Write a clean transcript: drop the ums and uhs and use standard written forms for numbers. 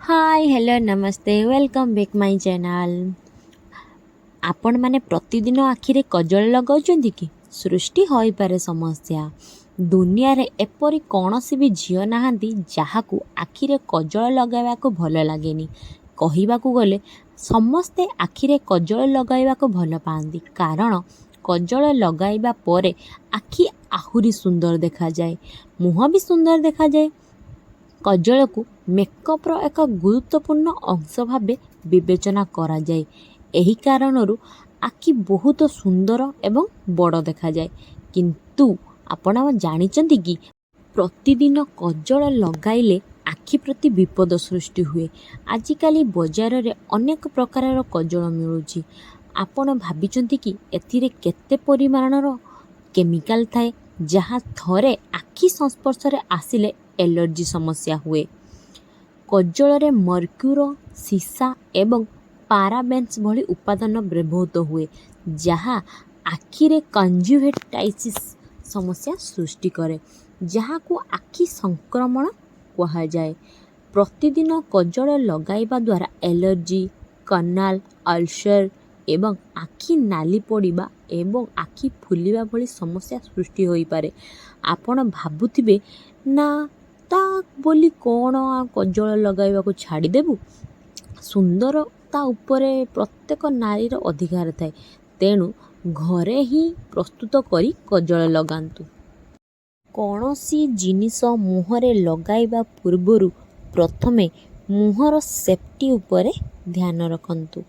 Hi, hello, Namaste, welcome back my channel. ଆପଣମାନେ ପ୍ରତିଦିନ ଆଖିରେ କଜଳ ଲଗାଉଛନ୍ତି କି? ସୃଷ୍ଟି ହୋଇପାରେ ସମସ୍ୟା। ଦୁନିଆରେ ଏପରି କୌଣସି ବି ଝିଅ ନାହାନ୍ତି, ଯାହାକୁ ଆଖିରେ କଜଳ ଲଗାଇବାକୁ ଭଲ ଲାଗେନି। କହିବାକୁ ଗଲେ ସମସ୍ତେ ଆଖିରେ କଜଳ ଲଗାଇବାକୁ ଭଲ ପାଆନ୍ତି, କାରଣ କଜଳ ଲଗାଇବା ପରେ ଆଖି ଆହୁରି ସୁନ୍ଦର ଦେଖାଯାଏ, ମୁହଁ ବି ସୁନ୍ଦର ଦେଖାଯାଏ। କଜଳକୁ ମେକଅପ୍ର ଏକ ଗୁରୁତ୍ୱପୂର୍ଣ୍ଣ ଅଂଶ ଭାବେ ବିବେଚନା କରାଯାଏ। ଏହି କାରଣରୁ ଆଖି ବହୁତ ସୁନ୍ଦର ଏବଂ ବଡ଼ ଦେଖାଯାଏ। କିନ୍ତୁ ଆପଣ ଜାଣିଛନ୍ତି କି, ପ୍ରତିଦିନ କଜଳ ଲଗାଇଲେ ଆଖି ପ୍ରତି ବିପଦ ସୃଷ୍ଟି ହୁଏ? ଆଜିକାଲି ବଜାରରେ ଅନେକ ପ୍ରକାରର କଜଳ ମିଳୁଛି। ଆପଣ ଭାବିଛନ୍ତି କି, ଏଥିରେ କେତେ ପରିମାଣର କେମିକାଲ ଥାଏ, ଯାହା ଥରେ ଆଖି ସଂସ୍ପର୍ଶରେ ଆସିଲେ ଏଲର୍ଜି ସମସ୍ୟା ହୁଏ? କଜଳରେ ମର୍କ୍ୟୁରୀ, ସୀସା ଏବଂ ପାରାବେନ୍ସ ଭଳି ଉପାଦାନ ବ୍ୟବହୃତ ହୁଏ, ଯାହା ଆଖିରେ କଞ୍ଜୁକ୍ଟିଭାଇଟିସ୍ ସମସ୍ୟା ସୃଷ୍ଟି କରେ, ଯାହାକୁ ଆଖି ସଂକ୍ରମଣ କୁହାଯାଏ। ପ୍ରତିଦିନ କଜଳ ଲଗାଇବା ଦ୍ୱାରା ଏଲର୍ଜି, କର୍ନିଆଲ ଅଲସର ଏବଂ ଆଖି ନାଲି ପଡ଼ିବା ଏବଂ ଆଖି ଫୁଲିବା ଭଳି ସମସ୍ୟା ସୃଷ୍ଟି ହୋଇପାରେ। ଆପଣ ଭାବୁଥିବେ ନା, ତା ବୋଲି କ'ଣ ଆଉ କଜଳ ଲଗାଇବାକୁ ଛାଡ଼ିଦେବୁ? ସୁନ୍ଦରତା ଉପରେ ପ୍ରତ୍ୟେକ ନାରୀର ଅଧିକାର ଥାଏ। ତେଣୁ ଘରେ ହିଁ ପ୍ରସ୍ତୁତ କରି କଜଳ ଲଗାନ୍ତୁ। କୌଣସି ଜିନିଷ ମୁହଁରେ ଲଗାଇବା ପୂର୍ବରୁ ପ୍ରଥମେ ମୁହଁର ସେଫ୍ଟି ଉପରେ ଧ୍ୟାନ ରଖନ୍ତୁ।